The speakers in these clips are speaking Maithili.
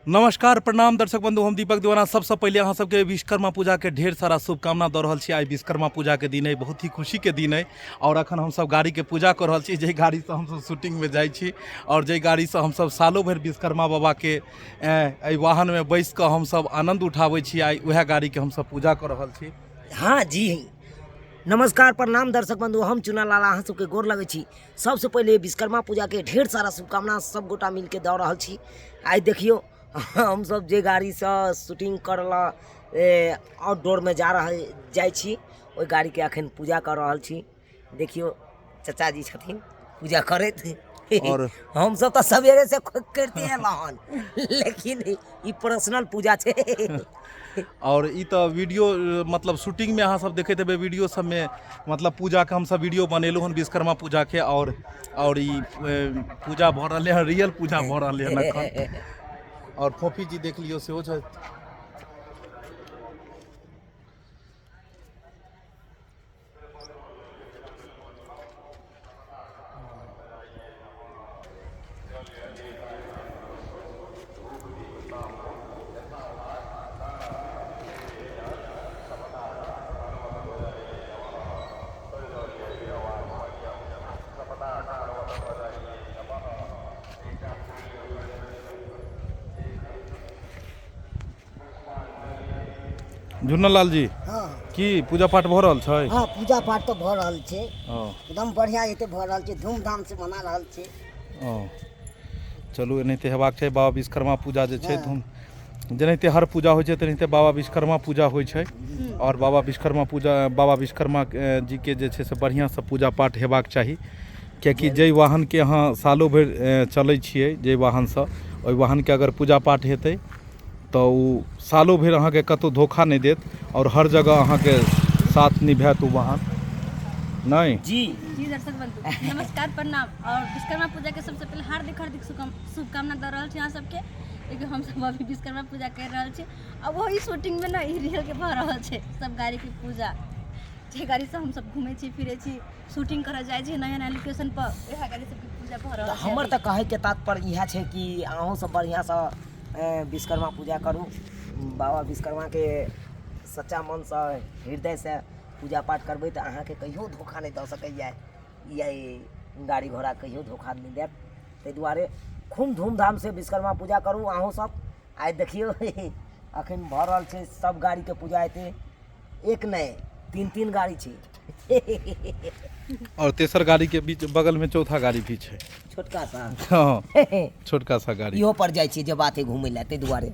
नमस्कार प्रणाम दर्शक बंधु, हम दीपक दीवाना। सबसे पहले अहाँ सबके विश्वकर्मा पूजा के ढेर सारा शुभकामना दऽ रहल छी। आइ विश्वकर्मा पूजा के दिन है, बहुत ही खुशी के दिन है और अखन हम सब गाड़ी के पूजा कर रहल छी, जाहि गाड़ी से हम सब शूटिंग में जाइ छी और जाहि गाड़ी से हम सब सालों भरि विश्वकर्मा बाबा के एहि वाहन में बैस कऽ हम सब आनंद उठाबै छी। आइ वएह गाड़ी के हम सब पूजा कर रहल छी। हाँ जी, नमस्कार प्रणाम दर्शक बंधु, हम चुना लाल अहाँ सबके गोर लगै छी। सबसे पहिले विश्वकर्मा पूजाके ढेर सारा शुभकामना सब गोटा मिलके दऽ रहल छी। आइ देखियौ हमसब जे गाड़ीसँ शूटिंग करऽ लए आउटडोरमे जा रहल जाइ छी, ओहि गाड़ीके अखन पूजा कऽ रहल छी। देखियौ चचा जी छथिन पूजा करैत। और हमसब तऽ सवेरे से करिते एलहुँ हन, लेकिन ई पर्सनल पूजा छै। और ई तऽ वीडियो मतलब शूटिंग में अहाँ सब देखैत हेबै वीडियो सब में, मतलब पूजा के हमसब वीडियो बनेलहुँ हन विश्वकर्मा पूजा के और ई पूजा भऽ रहलै हन, रियल पूजा भऽ रहलै हन अखन। और फोफी जी देख लियौ सेहो छथि। झुन्नालाल जी, हाँ। की पूजा पाठ भऽ रहल छै? हाँ, पूजा पाठ तऽ भऽ रहल छै। हँ। एकदम बढ़िया एते भऽ रहल छै, धूमधाम से मना रहल छै। हँ। चलू एनाहिते हेबाक छै। बाबा विश्वकर्मा पूजा जे छै, हँ। धूम जेनाहिते हर पूजा होइ छै तेनाहिते बाबा विश्वकर्मा पूजा होइ छै और बाबा विश्वकर्मा पूजा, बाबा विश्वकर्मा जी के जे छै से बढ़िआँसँ पूजा पाठ हेबाक चाही, किएकि जाहि वाहनके अहाँ सालो भरि चलै छियै, जाहि वाहनसँ, ओहि वाहनके अगर पूजा पाठ हेतै तऽ ओ सालो भरि अहाँके कतहु धोखा नहि देत आओर हर जगह अहाँके साथ निभायत ओ वाहन। नहि जी जी दर्शक बंधु नमस्कार प्रणाम। और विश्वकर्मा पूजा के सबसे पहले हार्दिक हार्दिक शुभकामना दऽ रहल छी अहाँ सबके। देखियौ हम सब अभी विश्वकर्मा पूजा कर रहल छी आ वही शूटिंग में ना ई रियल के भऽ रहल छै सब गाड़ी के पूजा। जे गाड़ी से हम सब घूमै छी फिरै छी, शूटिंग करऽ जाइ छी नया नया लोकेशन पर, वएह गाड़ी सबके पूजा भऽ रहल तऽ छै। हमर तऽ कहैके तात्पर्य इएह छै कि अहूँ सब बढ़िआँसँ विश्वकर्मा पूजा करू, बाबा विश्वकर्माके सच्चा मनसँ हृदयसँ पूजा पाठ करबै तऽ अहाँके कहियो धोखा नहि दऽ सकैए, ई गाड़ी घोड़ा कहियो धोखा नहि देत। ताहि दुआरे खूब धूमधामसँ विश्वकर्मा पूजा करू अहूँ सब। आइ देखियौ अखन भऽ रहल छै सब गाड़ीके पूजा हेतै, एक नहि तीन तीन गाड़ी छै। और तेसर गाड़ी के बीच बगल में चौथा गाड़ी भी छै, छोटका सा। हाँ, छोटका सा गाड़ी। इहो पर जाइ छियै जे बात है घूमै लए, ताहि दुआरे।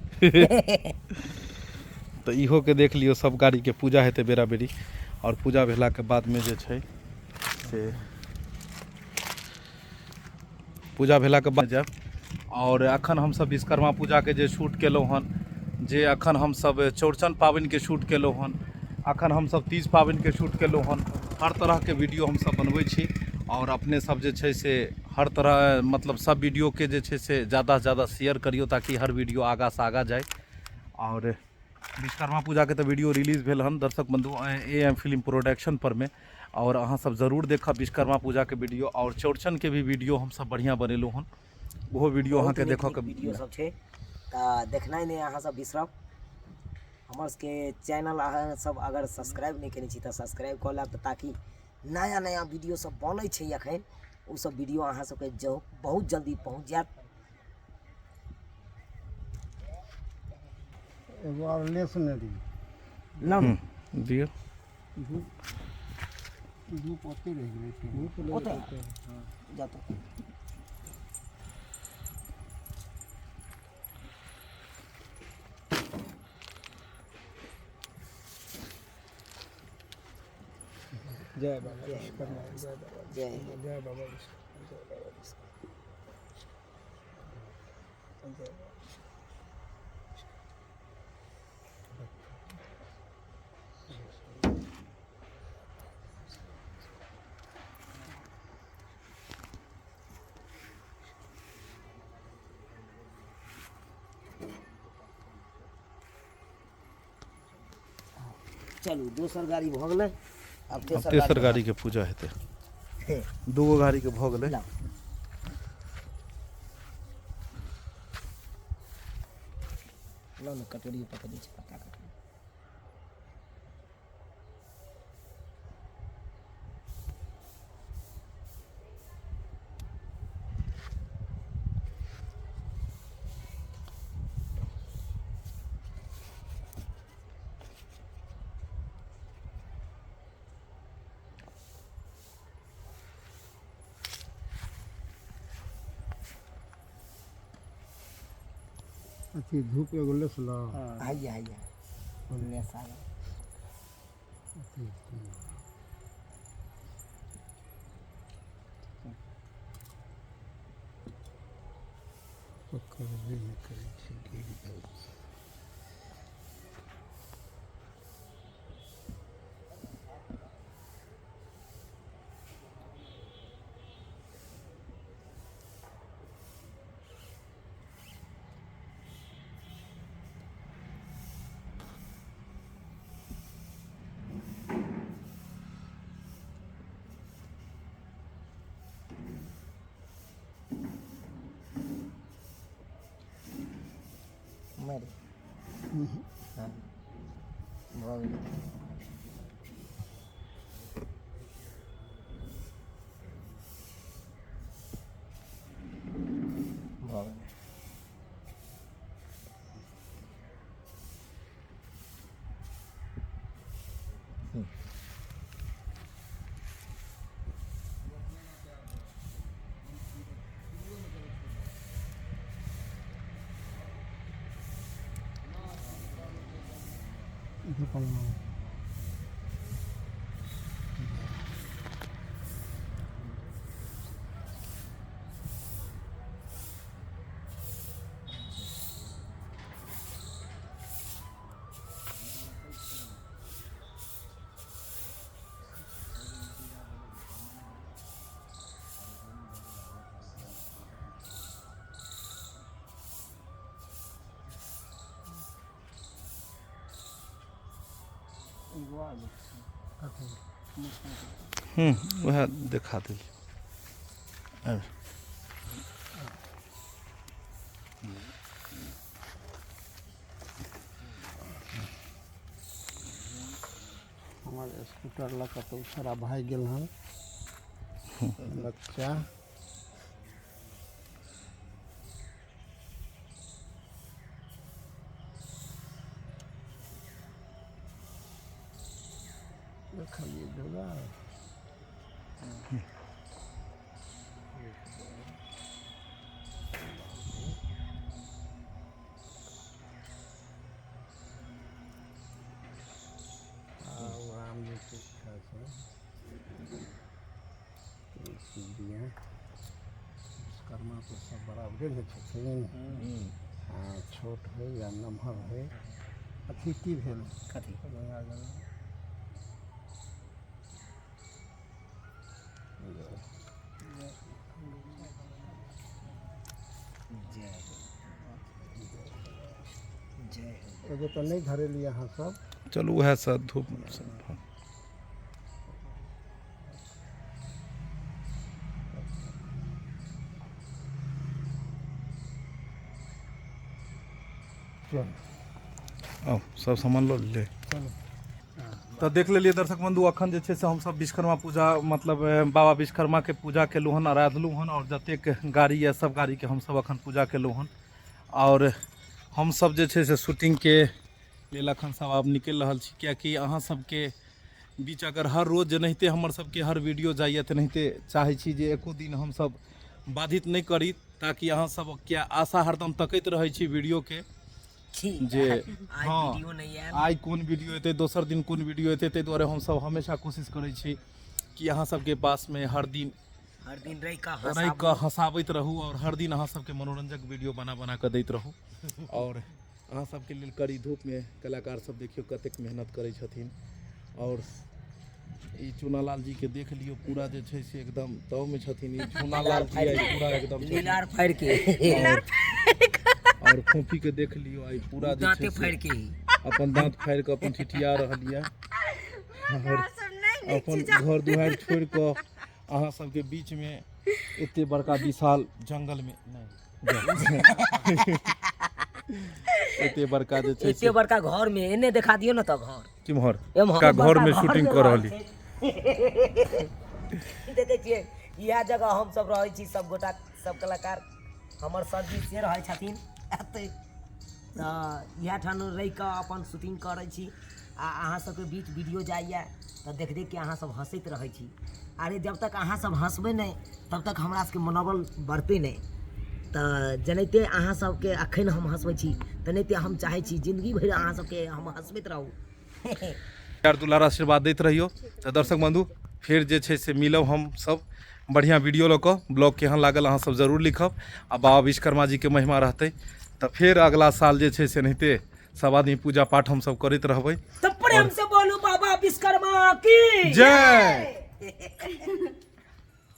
तऽ इहो के देख लियौ, सब गाड़ी के पूजा हेतै बेरा बेरी और पूजा भेला के बाद में जे छै से पूजा भेला के बाद जायब। और अखन हमसब विश्वकर्मा पूजा के जे शूट केलहुँ हन, जे अखन हमसब चौड़चन पाबनि के शूट केलहुँ हन, अखन हमसब तीज पाबनि के शूट केलहुँ हन, हर तरह के वीडियो हमसब बनबै छी और अपने सब जे छै से हर तरह मतलब सब वीडियो के जे छै से ज़्यादा से ज़्यादा शेयर करियौ ताकि हर वीडियो आगाँ से आगाँ जाय। और विश्वकर्मा पूजा के तऽ वीडियो रिलीज भेल हन दर्शक बंधु ए एम फिल्म प्रोडक्शन पर में, और अहाँ सब जरूर देखब विश्वकर्मा पूजा के वीडियो और चौड़चन के भी वीडियो हम सब बढ़िया बनेलहुँ हन, ओहो वीडियो बहुत अहाँके नीक देखऽ नीक के वीडियो सब छै तऽ देखनाइ नहि अहाँ सब बिसरब। हमर सबके चैनल अहाँ सब अगर सब्सक्राइब नहि केने छी तऽ सब्सक्राइब कऽ लेब ताकि नया नया वीडियो सब बनै छै अखन, ओ सब वीडियो अहाँ सबके बहुत जल्दी पहुँच जायत। एगो आर लेस ने दी। लाउ ने। दियौ। धूप धूप ओते रहि गेलै। ओते? जाउ तऽ। जय बाबा विश्वकर्मा, जय बाबा, जय जय बाबा विश्वकर्मा, जय बाबा विश्वकर्मा, जय बाबा। चलू दोसर गाड़ी भऽ गेलै, आब तेसर तेसर गाड़ी के पूजा हेतै। दूगो गाड़ी के भऽ गेलै। लाउ। लऽ ने कटोरी पकड़ै छै पत्ता कटोरी। अथी धूप एगो लेसलऽ। हैया हैया लेसा। पकड़बे नहि करै छै, गिर जाइ छै। मरि हँ भऽ गेलै। भऽ गेलै। वएह देखा देलियै। हमर स्कूटर लऽ कऽ तऽ ओ छौड़ा भागि गेल हन बच्चा। देखलियै जोगाड़। आ राम जीके इच्छा से तुलसी दिए। विश्वकर्मा तऽ सब बराबरे ने छथिन। हँ, छोट होइ या नमहर होइ। अथी की भेल? कथी? गंगा जल। जय हो, जय हो। एगो तऽ नहि धरेलियै अहाँ सब। चलू, उएहसँ धूप सब। चलू। आउ, सब सामान लऽ लेलियै। चलू। तऽ देख लेलियै दर्शक बन्धु, अखन जे छै से हमसब विश्वकर्मा पूजा, मतलब बाबा विश्वकर्माके पूजा केलहुँ हन, आराधलहुँ हन। आओर जतेक गाड़ी यऽ, सब गाड़ीके हमसब अखन पूजा केलहुँ हन। आओर हमसब जे छै से शूटिंगके लेल अखन सब आब निकलि रहल छी, किएकि अहाँ सबके बीच अगर हर रोज जेनाहिते हमर सबके हर वीडियो जाइए, तेनाहिते चाहै छी जे एको दिन हमसब बाधित नहि करी, ताकि अहाँ सबके आशा हरदम तकैत रहै छी वीडियोके जे आइ हँ वीडियो नहि आयल, आइ कोन वीडियो एतै, दोसर दिन कोन वीडियो एतै। ताहि दुआरे हमसब हमेशा कोशिश करै छी कि अहाँ सबके पासमे हर दिन हर दिन रहि कऽ रहि कऽ हँसाबैत रहू आओर हर दिन अहाँ सबके मनोरंजक वीडियो बना बना कऽ दैत रहू। आओर अहाँ सबके लेल कड़ी धूपमे कलाकार सब देखियौ कतेक मेहनत करै छथिन। आओर ई चूनालाल जी के देख लियौ, पूरा जे छै से एकदम तावमे छथिन। ई चूनालाल जी आइ पूरा एकदम छथिन। लीलार फाड़ि के आओर फोफी के देख लियौ, आइ पूरा जे छै दाँते से फाड़ि के ही अपन दाँत फाड़ि कऽ अपन ठिठिया रहल यऽ। आओर अपन घर दुआरि छोड़ि कऽ अहाँ सबके बीचमे एते बड़का विशाल जंगलमे नहि। एते बड़का जे छै एते बड़का घर में एने देखा दियौ ने तऽ घर किम्हर एम्हर का घर में शूटिंग कऽ रहली। देखै छियै इएह जगह हमसब रहै छी सब गोटा सब कलाकार। हमर सरजी से रहै छथिन एतै, तऽ इएह ठाम रहि कऽ अपन शूटिंग करै छी आ अहाँ सबके बीच वीडियो जाइए तऽ देख देख के अहाँ सब हँसैत रहै छी। अरे जब तक अहाँ सब हँसबै नहि तब तक हमरा सबके मनोबल बढ़तै नहि। तऽ जेनाहिते अहाँ सबके अखन हम हँसबै छी तेनाहिते हम चाहै छी जिन्दगी भरि अहाँ सबके हम हँसबैत रहू। प्यार दुलार आशीर्वाद दैत रहियौ। तऽ दर्शक बन्धु फेर जे छै से मिलब हम सब बढ़िआँ वीडियो लऽ कऽ। ब्लॉग केहन लागल अहाँ सब जरूर लिखब आ बाबा विश्वकर्मा जीके महिमा रहतै तऽ फेर अगला साल जे छै से एनाहिते सब आदमी पूजा पाठ हमसब करैत रहबै। तऽ प्रेम से बोलू बाबा विश्वकर्मा की जय।